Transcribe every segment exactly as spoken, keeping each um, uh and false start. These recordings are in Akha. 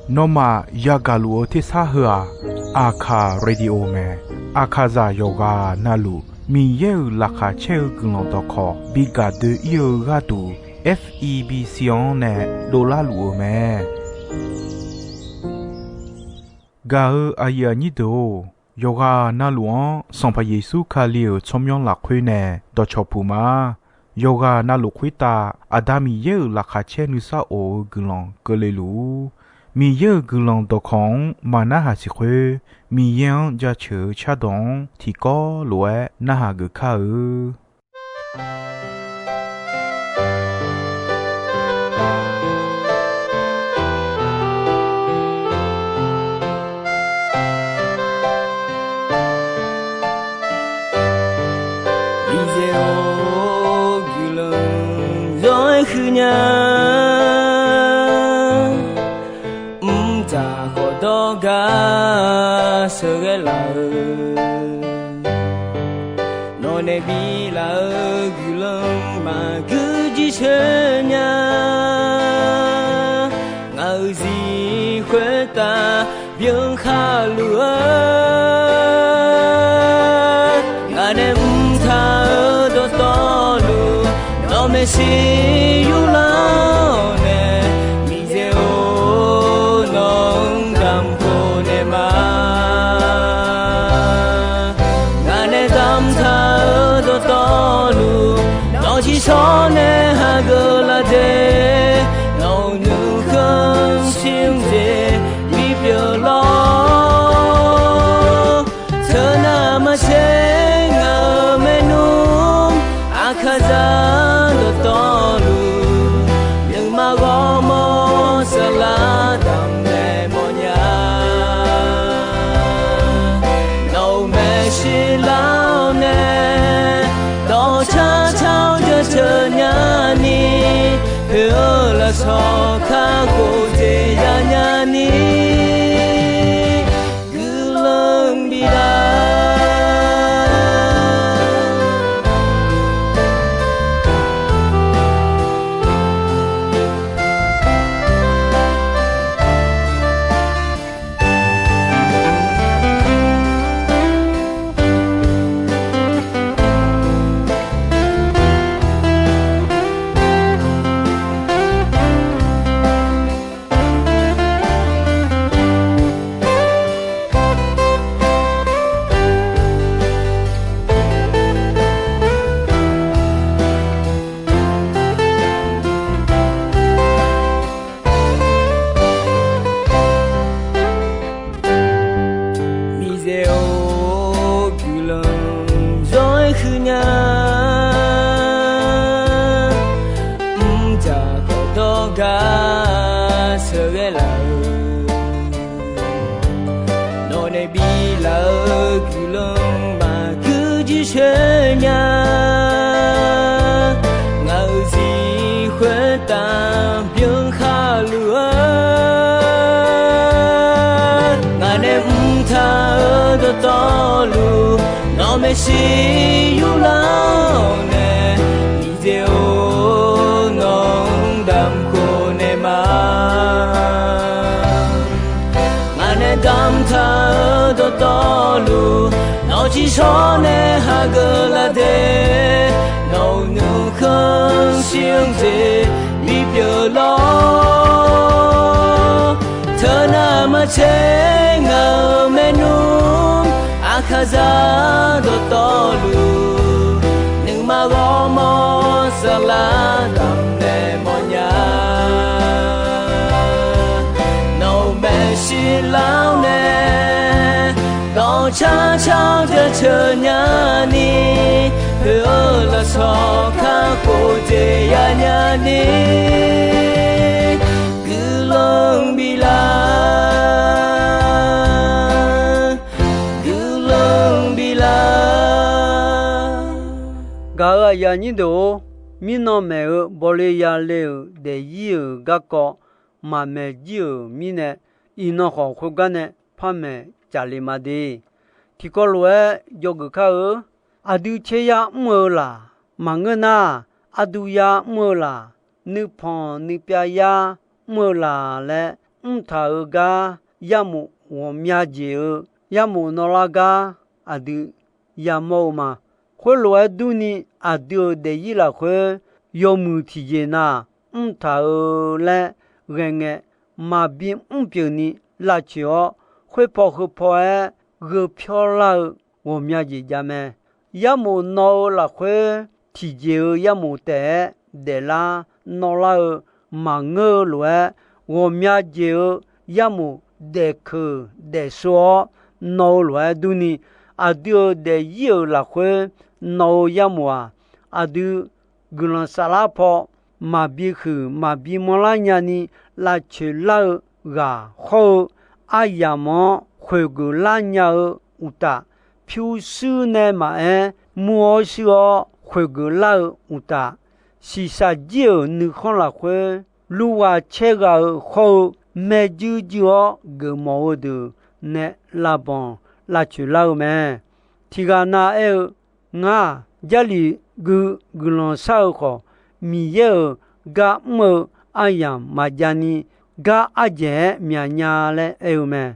Nawmaf yagaq luf-eu tersar heu-aq, Aqkaq Radio mae. Aqkaqzaq yawqghaq navluf Miqyaer-euq laqkhaq caer-eu guiqlanq dawqkawq bi gaq doe-ir-eu gharduq, F E B C-anr nae dovlar luf-eu mae. Gaq-eu aqyuif aqnyir deuq-or, yawqghaq navluf-anr Sanqpaq Yeqsur Kali-euq tsawrmyanr lafkhoer nae dawqcawq puq ma. Yawqghaq navluf khoertav Aqda Miqyaer-euq laqkhaq caer nuisar of-eu guiqlanq keuvle luf-ur. Miqyaer-euq guiqlanq dawqkawq-anr maqnarhaq siq khoer, Miqyaer-anr jaceuq-eu cardawq-anr tiqkawv lof-aer narhaq geuf kar-eu. Miqyaer-or, guiqlanq zawr-aer huiq nya. Mqtav khawf dawrgar sheuqghae laf-eu, nawq nae bilaf-eu guiqlanq maqgui jircoer nya. Ngaq-euq zir khoertav byan khar luf-eu, ngaq nae mqtav-eu dawqtawvluf, nawq maeqshi yurlar-awr nae, Miqyaer-or, nawq-anr damq khof naeq ma. Ngaq nae damqtaq-eu dawqtawvluf, nawq-eu ciqshawr nae hageuf laf de, nawq-euq nuikhanr shir-anr jeq bipyeuf lawr. Teunav maqtser ngaq-euq maernmr, Aqkaqzaq dawqtawvluf, nuima ghawrmawr saflar damqnaeq mawrnya. Nawq-euq maeqshi lar-awr nae, dawqcar car-awr jaceuq nyani, poeq-eu lafsawq kakhof jeq yanya ni, guiqlanq bif lar. Miqyaer-or, guiqlanq zawr-aer huiqnya. Mrjaq khawf dawrgar sheuqghae laf-eu, nawq nae biflaf-eu guiqlanq maqgui jircoer nya. Ngaq-euq zir khoertav byan khar luf-eu, ngaq nae mrtaq-eu dawqtawvluf, nawq maeqshi yurlar-awr nae, Miqyaer-or, nawq-anr damq khof naeq ma. Ngaq nae damqtaq-eu dawqtawvluf, nawq-eu ciqshawr nae hageuf laf de, nawq-euq nuikhanr shir-anr jeq bipyeuf lawr. Teunav maqtser ngaq-euq maernmr, Aqkaqzaq dawqtawvluf, nuima ghawrmawr saflar damqnaeq mawrnya. Nawq-euq maeqshi lar-awr nae, dawqcar car-awr jaceuq nyani, poeq-eu lafsawq kakhof jeq yanya ni, guiqlanq biflar, guiqlanq biflar. Gaq-euq aqyuif aqnyir deuq-or, mirnan maeq-eu bawle yale-euq daefzir-euq garkawv maqmaeq jir-euq mirnae, iqnan khawf khoergar nae par maeq caf le ma de. Tiqkawv lof-aer dzawgeuf kar-eu, aqdui tser yar mr-eu laq? Maqngeur nar, aqdui yar mr-eu laq? Nuipanq nuipyav yar mr-eu laq laer mrtaq-eu gar, yarmof ghawqmya jeq-eu yarmof nawvlar gar aqdui yamawr-eu ma. Khoerlof-aer durni, aqdui-euq daefzir lafkhoer yawmuiq tiqjeq na mrtaq-eu laer ghae ngae, maqbi mrpyeuf ni lavcoeq-awr, khoerpaw heupaw-aer gheu pyawr lar-eu ghawqmya jeq jav mae. Yarmof nawv-eu lafkhoer, tiqjeq-eu yarmof taef-aer daeflar nawvlar-eu maqngeur-eu lof-aer, ghawqmya jeq-eu yarmof daefkeuq daefsov-awr nawv-eu lof-aer durni, aqdui-euq daefzir-euq lafkhoer nawv-eu yarmof-aq, aqdui guiqlanq saflar paw maqbi huiq maqbi manrlar nyani lavcoeq lar-eu ghaq hawr-eu, aryamq-anr khoeqgeuf lar nya-eu uqtaf, pyurshuir nae maqaer mur-awr shuir-awr khoeqgeuf lar-eu uqtaf, shiqshaq jir-euq nuikhanr lafkhoer lurghaq caer ghaq-eu hawr-eu, maerjuir juir-awr geufmawf-eu deuq nae lavbanq lavcoeq lar-eu mae. Tiqghaq nav aer-eu, Ngar-aq, Jarlif gui guiqlanq shar-eu khawf, Miqyaer-euq gar mr-eu aryamq maqjav ni, gar ardzaeq-aer myaqnya laer aer-eu mae.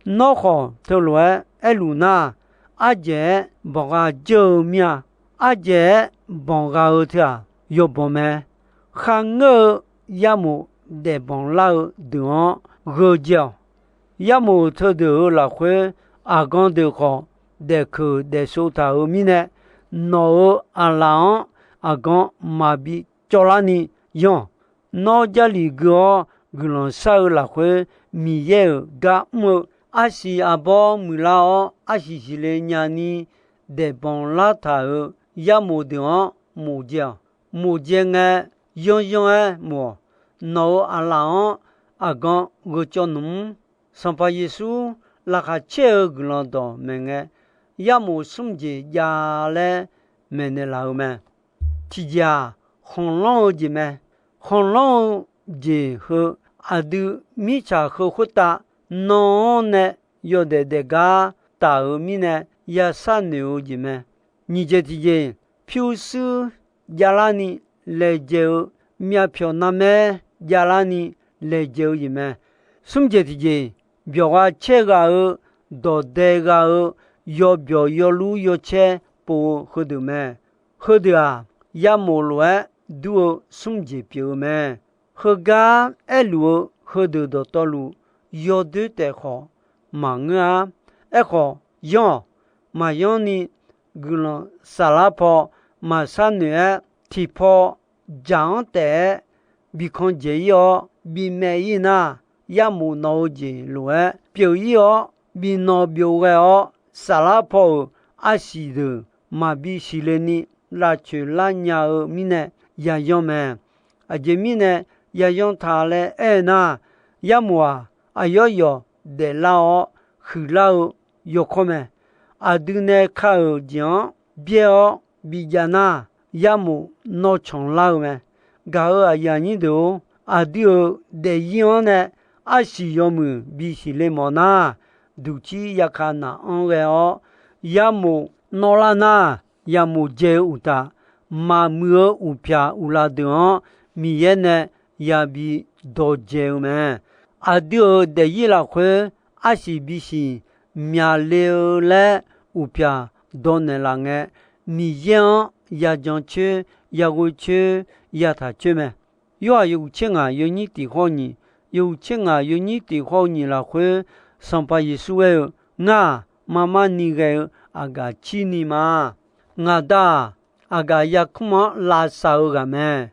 Nawr khawf teulof-aer aerluf nar, ardzaeq-aer banqgha jeur-eu mir-a. Ardzaeq-aer banqgha-eu teu-aq, yawbanq mae. Kharngeur-eu yarmof daefbanq lar-eu deuq-anr gheu jae-awq. Yarmof teudeuq-euq lafkhoer, aqgan deuq khawf daefkeuq daefsov taq-euq mirnae, nawq-euq aqlaf-anr aqgan maqbi cawvlar ni yanr-awq. Nawr Jarlif gui-awr guiqlanq shar-eu lafkhoer, Miqyaer-euq gar mr-eu arsiq arbawr muiqlar-awr, arsiq siqle nyani daefbanq lartaq-euq yarmof deuq-anr mof jae-awq. Mof jae ngae, yanryanr-aer mof-awq. Nawq-euq aqlaf-anr aqgan gheu cawv nmq-mr. Sanqpaq Yeqsur laqkhaq caer-eu guiqlanq dawq maeqngae, yarmof smr jeq jav laer maeqnaeq laf-euq mae. Tiqjeq-aq, khanqlanr-eu jeq mae. Khanqlanr-eu jeq heu, aqdui mirtsaq heu khoertav nan-anr nae yawdaef daef gar taf-euq mirnae, ya sharnoeq-eu jeq mae. Nyiq jeq tiqjeq, pyurshuir javlarni laejae-eu, myavpyawq narmaer javlarni laejae-eu jeq mae. Smr jeq tiqjeq, byawqgha caer ghaq-eu, dawqdae ghaq-eu, yawbyawq yawlur yawcaer pov-eu heudeuq mae. Heudeuq-aq, yamof lof-aer dur-eu smr jeq pyeuf-eu mae. Heugar aerluf-eu heudeuq dawqtawvluf, yawdoer taef khawf maqngeur-ar. Aerkhawf, yanr-awq. Maqyanr ni guiqlanq saflar paw maqshar noeq-aer, tiqpaw jaq-anr taef-aer bikan dzaeq-ir-awr bimaev-ir nar, yamof nawq-eu jeq lof-aer pyeuf-ir-awr, bi nawq byov ghae-awr, saflar paw-euq arsiq deuq maqbi siqle ni lavcoeq lar nya-eu mirnae yayanr mae. Aqjeq mirnae yayanr ta laer aer nar, yamof-aq, aqyawf yawq daeflar-awr huiqlar-eu yawkawr mae. Aqdui nae ka-euq jeq-anr byaer-awr bijav nar, yamof nawr canqlar-eu mae. Gaq-euq aqyuif aqnyir deuq-or, aqdui-euq daefzir-anr nae arsiq yawmuiq bisiq le mawf nar, duqcir yaka naq-anr ghae-awr, yamof nawr lar nar, yamof dzae-eu uqtaf, maqmuiq-eu uqpyaq uqlaf deuq-anr Miqyaer nae yabi dawqdzae-eu mae. Aqdui-euq daefzir lafkhoer arsiq bisiq myaqle-eu laer uqpyaq dawqnaeq laf ngae, Miqyaer-anr yajan coer, yaghoe coer, yataq coer mae. Yorhaq yawhuiq tser ngaq yawnyir tiq hawr nyiq, yawhuiq tser ngaq yawnyir tiq hawr-eu nyiq lafkhoer, Sanqpaq Yeqsur aer-eu, Ngar-aq, marmar ni ghae-eu aqgaf cir ni ma. Ngaq Da-aq, aqgaf yarkmr-anr lavsav-eu ghaq mae.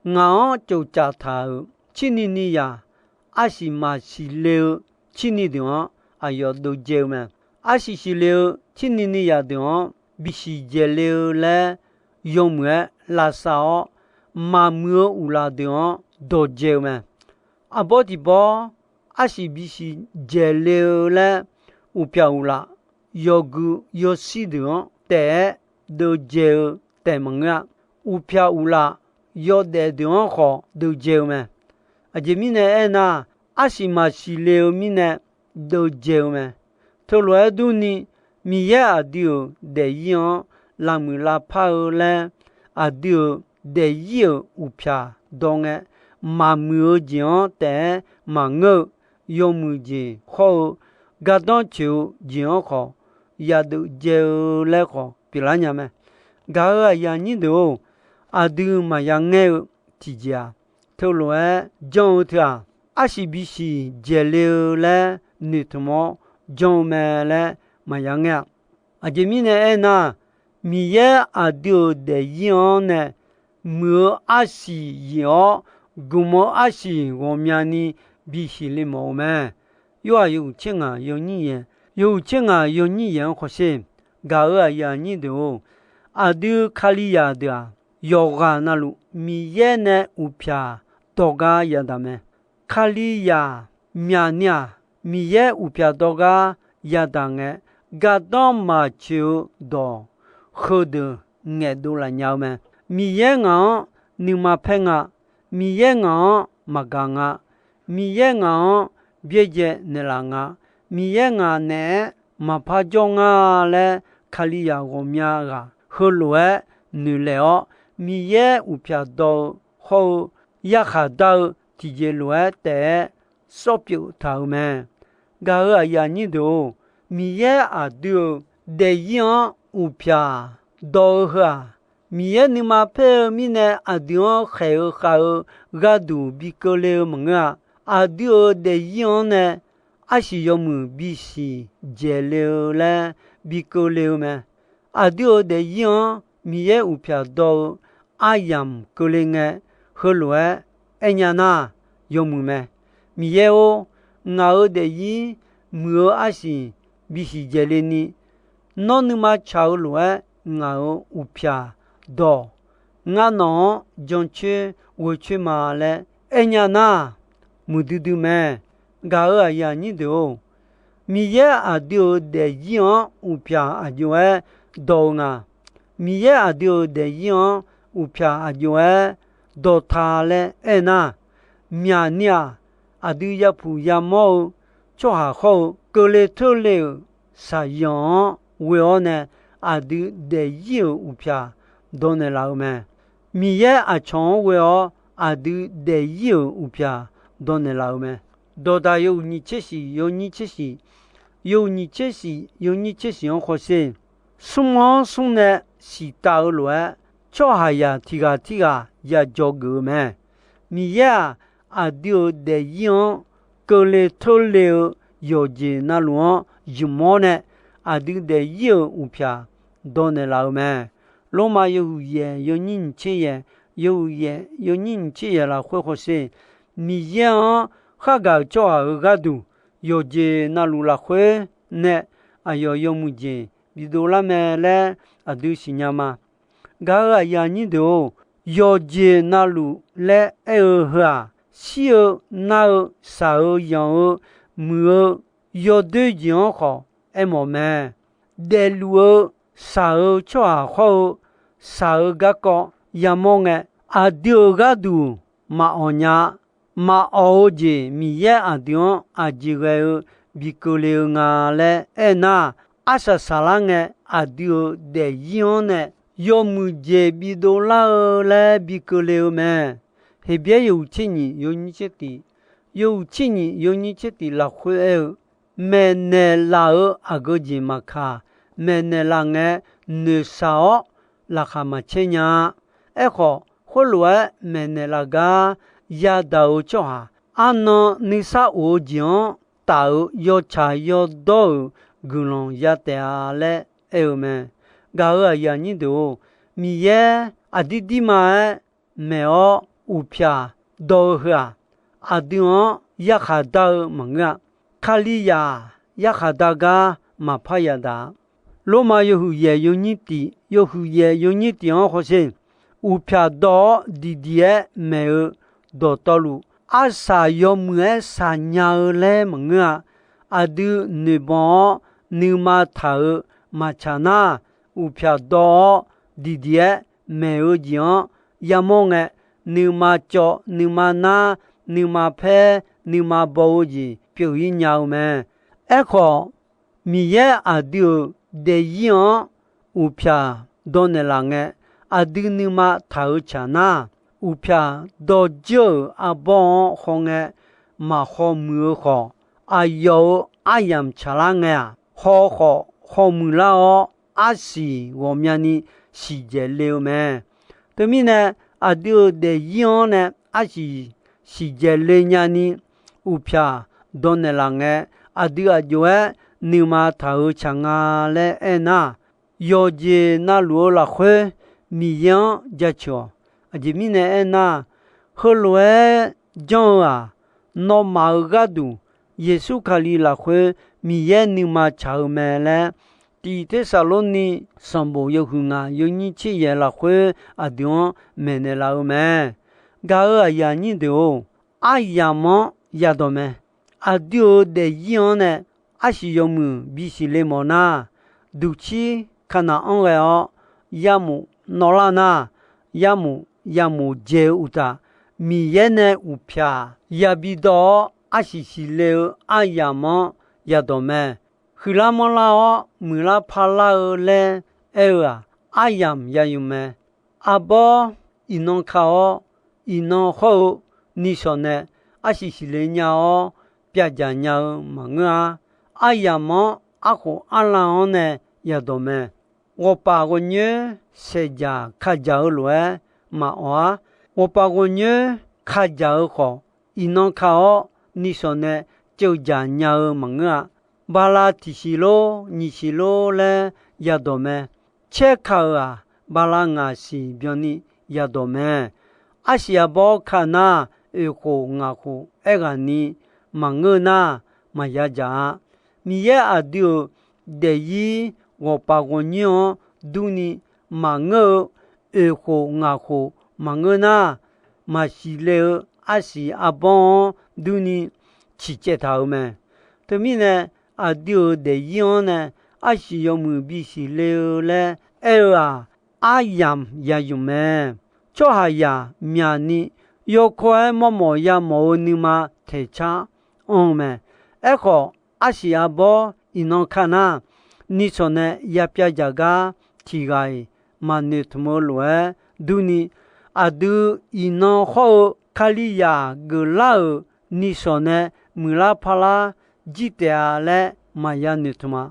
Ngaq-anr tsofcaf taq-euq cirni ni yaq, arsiq maqsiq le-eu cirni deuq-anr aqyawf dovdzae-eu mae. Arsiq siqle-eu cirni ni yaq deuq-anr bisiq dzaeq le-eu laer yawmuiq-aer lavsav-awr, maqmuiq-eu uqlaf deuq-anr dawqdzae-eu mae. Arbawr tiq bawr, arsiq bisiq dzaeq le-eu laer uqpyaq uqlaf yawgui yawshir deuq-anr taef-aer dovdzae-eu taef maqngeur-a. Uqpyaq uqlaf yawdaef deuq-anr khawf dovdzae-eu mae. Aqjeq mirnae aernar, arsiq maqsiq le-eu mirnae dovdzae-eu mae. Teulof-aer durni, Miqyaer aqdui-euq daefzir-anr lavmuiq lavpar-eu laer, aqdui-euq daefzir-euq uqpyaq dawq ngae, maqmuiq-eu jeq-anr taef-aer maqngeur-eu, yawmuiq jeq hawr-eu gardanr coeq-eu jeq-anr khawf yadeuf dzae-eu laer khawf pyeuflar nya mae. Gaq-euq aqyuif aqnyir deuq-or, aqdui maqya ngaer-eu tiqjeq-aq, teulof-aer janr-eu teu-aq, arsiq bisiq dzaeq le-eu laer noeqtmq-awr janr-eu mae laer maqya ngaer-a. Aqjeq mirnae aernar, Miqyaer aqdui-euq daefzir-anr nae muiq-eu arsiq yif-awr, gmq-eu arsiq ghawqmyani bisiq le mawf-eu mae. Yorhaq yawhuiq tser ngaq yawnyir yaeq, yawhuiq tser ngaq yawnyir yaeq-anr khawsher. Gaq-euq aqyuif aqnyir deuq-or, aqdui Kalizaq deuq-aq, yawqghaq navluf Miqyaer nae uqpyaq dawq gar yadaq mae. Kalizaq myaqni-aq, Miqyaer uqpyaq dawq gar yadaq ngae, gardanr maqcoeq-eu dawq heudeuq ngaeqdov laf nya-eu mae. Miqyaer ngaq-anr nuima paer nga. Miqyaer ngaq-anr maqgaq nga. Miqyaer ngaq-anr byaerdzae naeqlaf nga. Miqyaer ngaq naeq-aer maqpar jawr nga laer Kalizaq ghawqmya ghaq heulof-aer noeqlaeq-awr, Miqyaer uqpyaq dawq-eu hawr-eu yarkhaq dar-eu tiqjeq lof-aer taef-aer sawr pyeuf taq-euq mae. Gaq-euq aqyuif aqnyir deuq-or, Miqyaer aqdui-euq daefzir-anr uqpyaq dawq-eu heu-aq, Miqyaer nuima paer-eu mirnae aqdui-anr khaeq-eu khav-eu gharduq bi keuvle-eu maqngeur-a. Aqdui-euq daefzir-anr nae arsiq yawmuiq bisiq dzaeq le-eu laer bi keuvle-eu mae. Aqdui-euq daefzir-anr Miqyaer uqpyaq dawq-eu aryamq keuvle ngae, heulof-aer aernya nar, yawmuiq mae. Miqyaer-or, ngaq-euq daefzir muiq-eu arsiq bisiq dzaeq le ni, nawr nuima tsaq-eu lof-aer ngaq-euq uqpyaq dawq, ngar nawq-anr jancoer ghoecoer ma laer aernya nar, muiqdui dui mae. Gaq-euq aqyuif aqnyir deuq-or, Miqyaer aqdui-euq daefzir-anr uqpyaq aqjox-aer dawq-eu nga. Miqyaer aqdui-euq daefzir-anr uqpyaq aqjox-aer dawqtaq laer aernar, myaqni-aq, aqdui yapuq yamawr-eu tsawrhaq hawr-eu keuvle teurle-euq shaqzanq-anr ghoe-awr nae, aqdui daefzir-euq uqpyaq dawqnaeq laf-eu mae. Miqyaer aqcawq-anr ghoe-awr aqdui daefzir-euq uqpyaq dawqnaeq laf-eu mae. Dawqdaq yawhuiq nyiq tser shif yawnyir tser shif, yawhuiq nyiq tser shif yawnyir tser shif-anr khawsher. Smr-anr smr nae siqtav-eu lof-aer, tsawrhaqzaq tiq ghaq tirghaq yajawr geuf-eu mae. Miqyaer-aq, aqdui-euq daefzir-anr keuvle teurle-eu yawqjeq navluf-anr zmq-awr nae, aqdui daefzir-euq uqpyaq dawqnaeq laf-eu mae. Lormav yawhuiq yaeq yawnyir nyiq tser yaeq, yawhuiq yaeq yawnyir nyiq tser yaeq lafkhoer khawsher. Miqyaer-anr khargaq-euq tsawrhaq-euq gharduq, yawqjeq navluf lafkhoer nae aqyawf yawmuiq jeq bidov lar mae laer aqdui siqnya ma. Gaq-euq aqyuif aqnyir deuq-or, yawqjeq navluf laer aer-eu heu-aq, shir-eu nar-eu shaq-eu yanq-eu muiq-eu yawdoer jeq-anr khawf aermawf mae. Daefluf-eu shaq-eu tsawrhaq hawr-eu shaq-eu garkawv yamawr ngae, aqdui-euq gharduq maqawq nya-a. Maqawq-eu jeq Miqyaer aqdui-anr aqjeq ghae-eu bi keuvle-eu nga laer aernar, arsaq saqlar ngae aqdui-euq daefzir-anr nae yawmuiq jeq bidov lar-eu laer bi keuvle-eu mae. Heqbyaer yawhuiq tser nyiq yawnyir tser tiq, yawhuiq tser nyiq yawnyir tser tiq lafkhoer aer-eu, maeqnaeq laf-euq aqgeu jeq maqkaq, maeqnaeq laf ngae noeqshaq-awr laqkhaq maqcaer nya-a. Aerkhawf, khoerlof-aer maeqnaeq laf gar yadaq-eu tsawrhaq, arnan nuisar of-eu jeq-anr taf-euq yawtsaq yawdawr-euq guiqlanq ya taef-a laer aer-eu mae. Gaq-euq aqyuif aqnyir deuq-or, Miqyaer aqdir dirma-aer maeq-awr uqpyaq dawq-eu heu-aq, aqdui-anr yarkhaq dar-eu maqngeur-a. Kalizaq yarkhaq dar gar maqpar yadaq-a. Lormav yawhuiq yaeq yawnyir tiq, yawhuiq yaeq yawnyir tiq-anr khawsher. Uqpyaq dawq-awr diqdiq-aer maeq-eu dawqtawvluf, arsaq yawmuiq-aer shaqnya-eu laer maqngeur-a. Aqdui noeqbanq-awr nuima taq-eu maqtsaq nar, uqpyaq dawv-awr diqdiq-aer maeq-eu jeq-anr yamawr ngae, nuima cawv, nuima nar, nuima paer, nuima baw-eu jeq pyeuf-ir nya-eu mae. Aerkhawf, Miqyaer aqdui-euq daefzir-anr uqpyaq dawqnaeq laf ngae, aqdui nuima taq-eu tsaq nar, uqpyaq dawrjeur-euq arbawr-anr hawngae maqhaw muiq-eu khawf, aqyawf-euq aryamq tsaqlar ngae-aq, haw khawf haw muiqlar-awr, arsiq ghawqmyani siqdzaeq le-eu mae. Teumirnae, aqdui-euq daefzir-anr nae arsiq siqdzaeq le nyani, uqpyaq dawqnaeq laf ngae, aqdui aq jov-aer nuima taq-eu tsaq nga laer aernar, yawqjeq navluf-eu lafkhoer Miqyaer-anr jaceuq-awq. Aqjeq mirnae aernar, heulof-aer janr-eu-aq, nawmaf-euq gharduq Yeqsur Kali lafkhoer Miqyaer nuima tsaq-eu mae laer, Tiq Tersaqlorni sanqbof yawhuiq ngaq yawnyir tser yaeq lafkhoer aqdui-anr maeqnaeq laf-eu mae. Gaq-euq aqyuif aqnyir deuq-or, aryamq-anr yadawq mae. Aqdui-euq daefzir-anr nae arsiq yawmuiq bisiq le mawf nar, duqcir kaqnaq anr ghae-awr, yarmof nawvlar nar, yarmof yamof dzaeq-eu uqtaf, Miqyaer nae uqpyaq yabi dawv-awr arsiq siqle-eu aryamq-anr yadawq mae. Huiqlar manrlar-awr muiqlar parlar-eu laer aer-eu-aq, aryamq yayuf mae. Arbawr iqnan ka-awr, iqnan hawr-eu nishawq nae arsiq siqle nya-awr pyavdzaq nya-eu maqngeur-a. Aryamq-anr arkhof arlan-anr nae yadawq mae. Ghawqpaf ghawqnyoer saeqdzaq kadzaq-eu lof-aer maqawq-ar. Ghawqpaf ghawqnyoer kadzaq-eu khawf, iqnan ka-awr nishawq nae ceuvdzaq nya-eu maqngeur-a. Bala tiqsiq lor nyiq siq lor laer yadawq mae. Caer ka-euq-aq, bala ngaq siq byanni yadawq mae. Arsiq arbawr ka nar, oeq khof ngaq khof aerghaqni maqngeur nar, maqya dzaq-a. Miqyaer aqdui-euq daefzir ghawqpaf ghawqnyoer-anr durni maqngeur-eu oeq khof ngaq khof maqngeur nar, maqsiq le-eu arsiq arbawr-anr durni ciqcaev taq-euq mae. Teumirnae, aqdui-euq daefzir-anr nae arsiq yawmuiq bisiq le-eu laer aer-eu-aq, aryamq yayuf mae. Tsawrhaqzaq myaqni yawkawr-aer mawrmawf yamawf-eu nuima taeqcar anr-eu mae. Aerkhawf, arsiq arbawr iqnan ka nar, nishawq nae yapyav dzaq gar tiq ghaq-iq maqnoeq tmq-eu lof-aer durni, aqdui iqnan hawr-eu Kalizaq geuflar-euq nishawq nae muiqlar parlar jir taef-a laer maqya noeqtmq-a.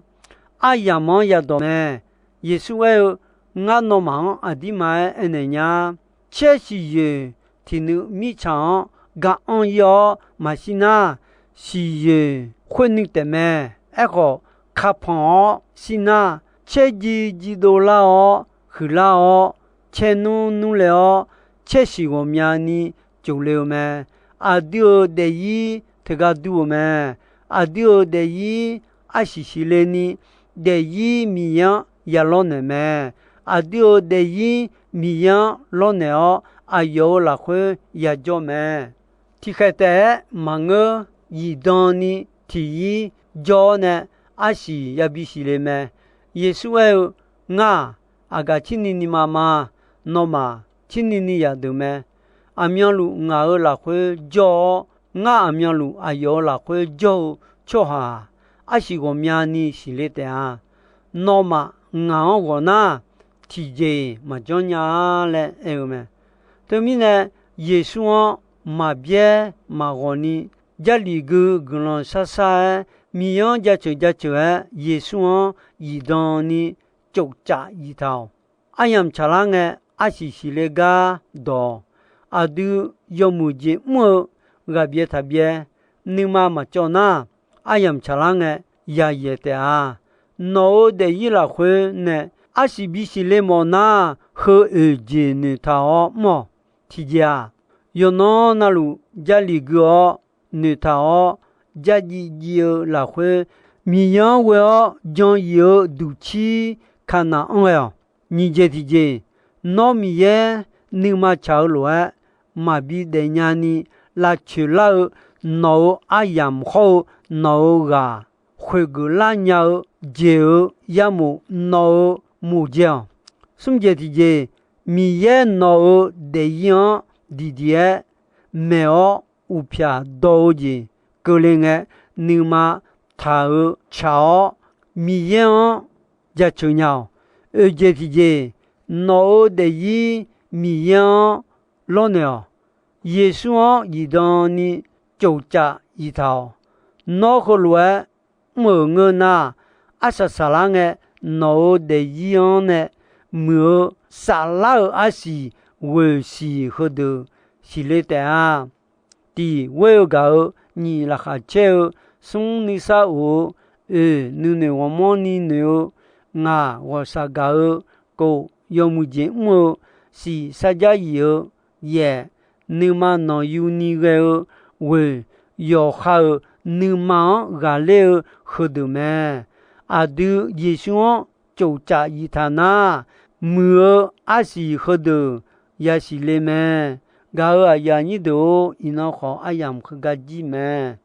Aryamq-anr yadawq mae. Yeqsur aer-eu, Ngar nawmaf-anr aqdirma-aer aernaeq nya. Caer siqyoeq tiqnuiv mirtsaq-anr ga anr ir-awr maqshir nar, siqyoeq khoer nuir taef mae. Aerkhawf, kapanq-awr shir nar, caer jiv jiv dovlar-awr huiqlar-awr, caer nmr nmr le-awr, caer siq ghawqmyani cof le-eu mae. Aqdui-euq daefzir teugar dur-eu mae. Aqdui-euq daefzir arsiq siqle ni, daefzir Miqyaer-anr ya lawrnaeq mae. Aqdui-euq daefzir Miqyaer-anr lawrnaeq-awr, aqyawf-euq lafkhoer yajawr mae. Tiqkhaeq taef-aer maqngeur, zifdan ni tiqzir jawr-awr nae arsiq yabi siqle mae. Yeqsur aer-eu, Ngar-aq, aqgaf cirni ni ma ma. Nawmaf cirni ni zaqdeuq mae. Aqmyanluf ngaq-euq lafkhoer jawr-awr, ngar aqmyanluf aqyawf-euq lafkhoer jawr-eu tsawrhaq-aq, arsiq ghawqmyani siqle taef-a. Nawmaf ngaq-anr ghawq nar, tiqjeq-iq maqjanr nya-a laer aer-eu mae. Teumirnae, Yeqsur-anr maqbyaer maqghawq ni, Jarlif gui guiqlanq shar shar-aer, Miqyaer-anr jaceuq jaceuq-aer, Yeqsur-anr zifdan ni tsofcaf zif taq-awq. Aryamq tsaqlar ngae, arsiq siqle gar dawq-awq. Aqdui yawmuiq jeq mr-eu ghaqbyaev taqbyaev, nuima maqcawv nar, aryamq tsaqlar ngae, yayaeq taef-a. Nawq-euq daefzir lafkhoer nae arsiq bisiq le mawf nar, heu oeq jeq noeqtaq-awr mr-awq. Tiqjeq-aq, yawqnan navluf Jarlif gui-awr noeqtaq-awr, Jarlif jiv-eu lafkhoer Miqyaer-anr ghoe-awr jan yif-eu duqcir Kaqnaq anr ghae-awq. Nyiq jeq tiqjeq, nawr Miqyaer nuima tsaq-eu lof-aer maqbi daefnya ni lavcoeq lar-eu, nawq-euq aryamq hawr-eu nawq-euq ghaq khoeqgeuf lar nya-eu jeq-euq yamof nawq-euq moqjae-awq. Smr jeq tiqjeq, Miqyaer nawq-euq daefzir-anr diqdiq-aer maeq-awr uqpyaq dawq-eu jeq keuvle ngae, nuima taq-eu tsaq-awr Miqyaer-anr jaceuq nya-awq. Oeq jeq tiqjeq, nawq-euq daefzir Miqyaer-anr lawrnaeq-awq. Yeqsur-anr zifdan ni tsofcaf ziftaq-awq. Nawr heulof-aer mr-euq ngeur nar, arsaq saqlar ngae, nawq-euq daefzir-anr nae muiq-eu saflar-euq arsiq ghoeq siq heudeuq siqle taef-a. Tiq ghoer-eu gaq-eu, nyiq laqkhaq caer-eu, smr nuisar of-eu, oeq nuinoeq ghawrmawr ni noeq-eu, ngaq ghawqshaq gaq-eu, kof yawmuiq jeq mr-eu, siq sarjax yif-eu, yaef, nuima nanqyu ni ghae-eu, ghoeq yawqha-euq nuima-anr ghaqler-eu heudeuq mae. Aqdui Yeqsur-anr tsofcaf ziftaq nar, muiq-eu arsiq heudeuq yasiq le mae. Gaq-euq aqyuif aqnyir deuq-or, iqnan khawf aryamq heugar jir mae.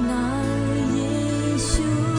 Ngaq-euq Yeqsur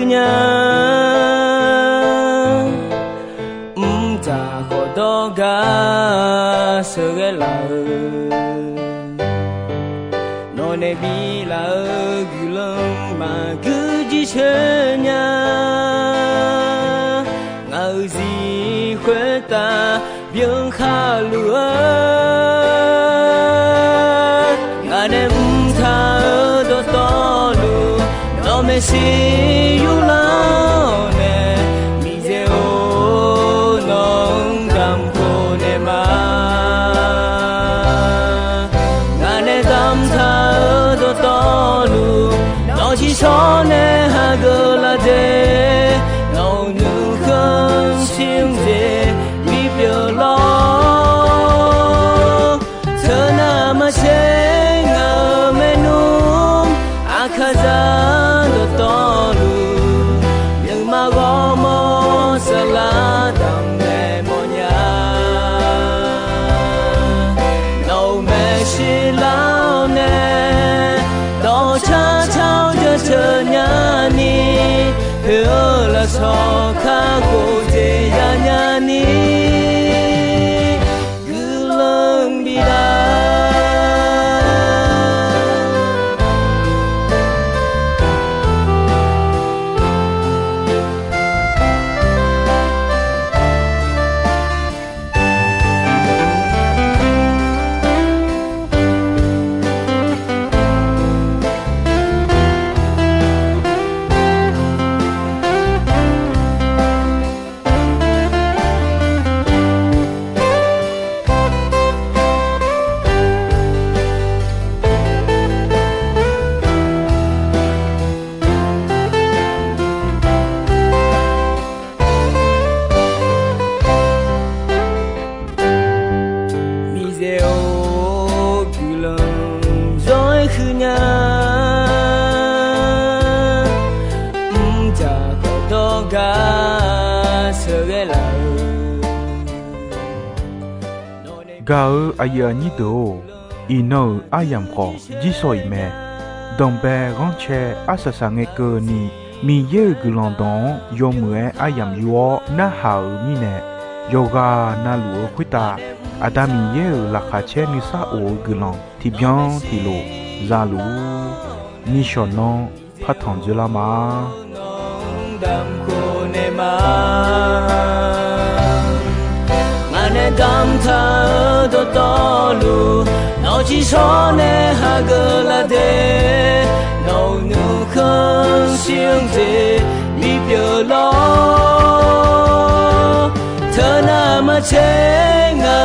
nya. Mqdzaq khawf dawrgar sheuqghae laf-eu, nawq nae biflaf-eu guiqlanq maqguir jircoer nya. Ngaq-euq zif khoertav byan khaluf-eu, ngaq nae mqtaq-eu dawqtawvluf, nawq maeqshi yurlar-awr nae, Miqyaer-or, nawq-anr damq khof naeq ma. Ngaq nae damqtaq-eu dawqtawvluf, nawq ciqshawr nae hageuf laf de, nawq-euq nuikhanr shir-anr jeq bipyeuf lawr. Teunav maqtser ngaq-euq maernmr, aqkaqzaq dawqtawvluf, nuima ghawrmawr saflar damqnaeq mawrnya. Nawq-euq maeqshi lar-awr nae, dawqcar car-awr jaceuq nyani, poeq-eu lafsawq kakhof jeq yanya ni, guiqlanq bidar. Miqyaer-or, guiqlanq zawr-aer huiqnya. Mqdzaq khawf dawrgar sheuqghae laf-eu, gaq-eu aqyuif aqnyir deuq-or, iqnan-euq aryamq khawf jirshaw-iq mae. Danqbae ghanrcae arsaq saq ngae keuvni, Miqyaer-euq guiqlanq dawq-anr yawmuiq-aer aryamq yur-awr narhaq-euq mirnae, yawqghaq navluf-eu khoertav Aqda Miqyaer-euq laqkhaq caer nuisar of-eu guiqlanq tiqbyan tiqlof zaluf-ur. Nishawq nanr partanq dzoerlar ma. Ngaq nae damqtaq-eu dawqtawvluf, nawq ciqshawr nae hageuf laf de, nawq-euq nuikhanr shir-anr jeq bipyeuf lawr. Teunav maqtser ngaq